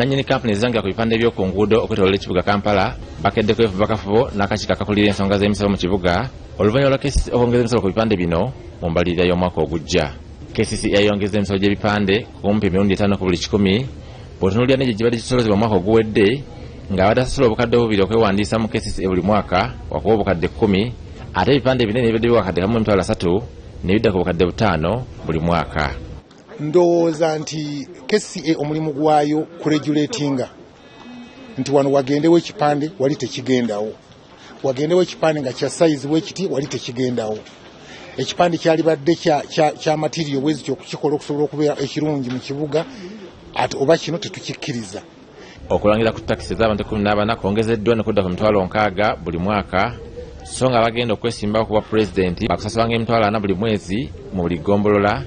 Nannyini kampuni ezirangira ku bipande by'oku nguudo okwetooloola ekibuga Kampala bakedde kwefuba kafubo n'akakiiko akakulira ensonga z'emisolo mu kibuga oluvannyuma lwa KCCA okwongeza emisolo ku bipande bino mu mbalirira y'omwaka ogujja. KCCA yayongeza emisolo gy'ebipande kumpi emirundi 5 ku buli 100 bw'otunuulira n'egyo gibadde gisolozebwa omwaka oguwedde, ng'abadde asasula 2000 okwewandiisa mu KCCA buli mwaka wakuba 10,000, ate ebipande ebinene ebibadde biwa 1,000 30,000 ne bidda ku 5,000 buli mwaka. Ndowooza nti KCCA omulimu gwayo kuregulatinga nti wano wagendewo ekipande, wali tekigendawo, wagendewo ekipande nga kya sayizi bwekiti, wali tekigendawo. Ekipande kyalibadde kya material bwezi okukikola okusobola okubeera ekirungi mu kibuga, ate oba kino tetukikkiriza. Okulangira ku takisi ez'abantu 14 kwongezeddwa ne kudda ku 60,000 buli mwaka, so nga abagenda okwesimbawo kuba pulezidenti bakusasulanga 40,000 buli mwezi mu buli ggombolola,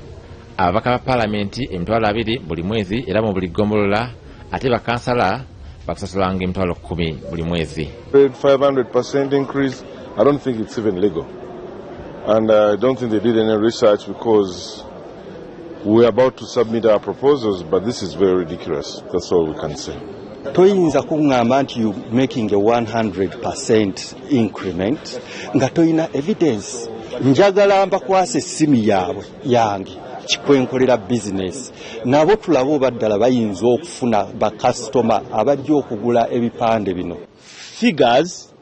ababaka ba paalamenti 20,000 buli mwezi era mu buli ggombolola, ate bakansala bakusasulanga 10,000 buli mwezi. 500% increase, I don't think it's even legal. And I don't think they did any research because we're about to submit our proposals, but this is very ridiculous. That's all we can say. Toyinza kuŋŋamba nti you making a 100% increment nga toyina evidence. Njagala mbakwasa essimu yaabwe yange kikwenkolera bizinesi nabo tulabe oba ddala bayinza okufuna bakasitoma abajja okugula ebipande bino. Figures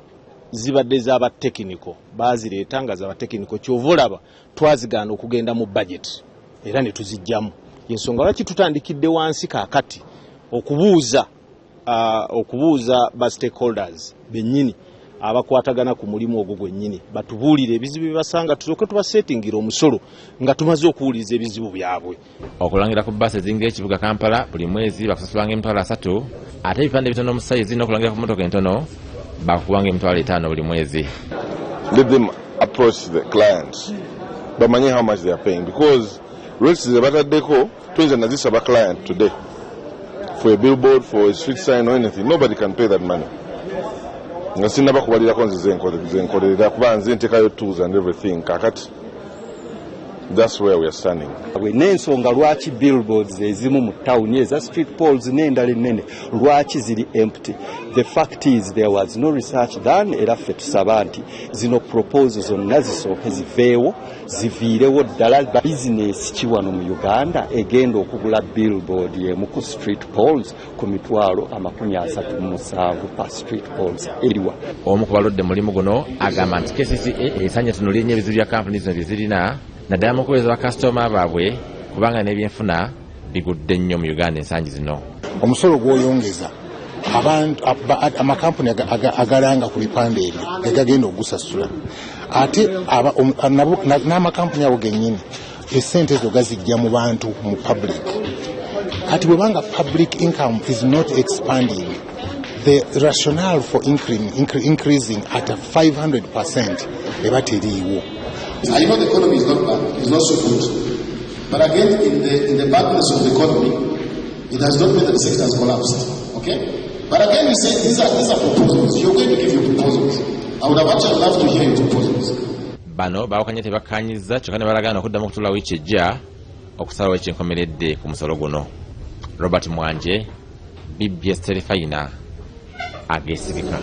zibadde z'aba technical, bazireeta nga zaba technical, kyova olaba twazigaana okugenda mu budget era ne tuzijjamu. Ensonga lwaki tutandikidde wansi kaakati okubuuza ba stakeholders bennyini abakwatagana ku mulimu ogwo gwennyini batubuulire ebizibu byebasanga, tusooke tubasetingira omusolo nga tumaze okuwuliriza ebizibu byabwe. Okulangira ku bbaasi eziyingira ekibuga Kampala buli mwezi bakusasulanga 30,000, ate ebipande ebitono mu sayizi n'okulangira ku mmotoka entono bakuwanga 50,000 buli mwezi. Let them approach the clients bamanye how much they are paying, because rates ze bataddeko tuyinza nazisaba client today for a billboard, for a street sign or anything. Nobody can pay that money nga sinaba kubalirako nze zenkolerera kuba nze ntekayo tools and everything. Kakati that's where we are standing. N'ensonga lwaki billboards ezimu mu tawuni eza street poles n'endala ennene lwaki ziri empty, the fact is there was no research done. Era ffe tusaba nti zino proposal zonna zisooke ziveewo, ziviirewo ddala. Bizinesi ki wano mu Uganda egenda okugula billboard emu ku street poles ku 37,000 pa street poles? Eriwa? Omu ku baludde mulimu guno agamba nti KCCA esaanye etunuulire nnyo ebizibu bya kampuni zino bye zirina, naddala mu kuweereza bakasitoma baabwe, kubanga n'ebyenfuna bigudde nnyo mu Uganda ensangi zino. Omusolo gw'oyongeza abantu amakampuni agalanga ku bipande ebyo gegagenda okugusasula, ate n'amakampuni ago gennyini esente ezo gazijja mu bantu, mu public. Kati bwebanga public income is not expanding, the rationale for increasing at a 500% eba teriiwo. I know the economy is not bad, it's not so good. But again, in the badness of the economy, it does not mean that the sector has collapsed. Okay? But again, we say these are proposals. You're going to give your proposals. I would have actually loved to hear your proposals. Bano baawakanye tebakkaanyizza, kyokka ne balagaana okuddamu okutuula wiiki ejja okusalawo ekyenkomeredde ku musolo guno. Robert Mwanje, BBS Terefayina, ageesigika.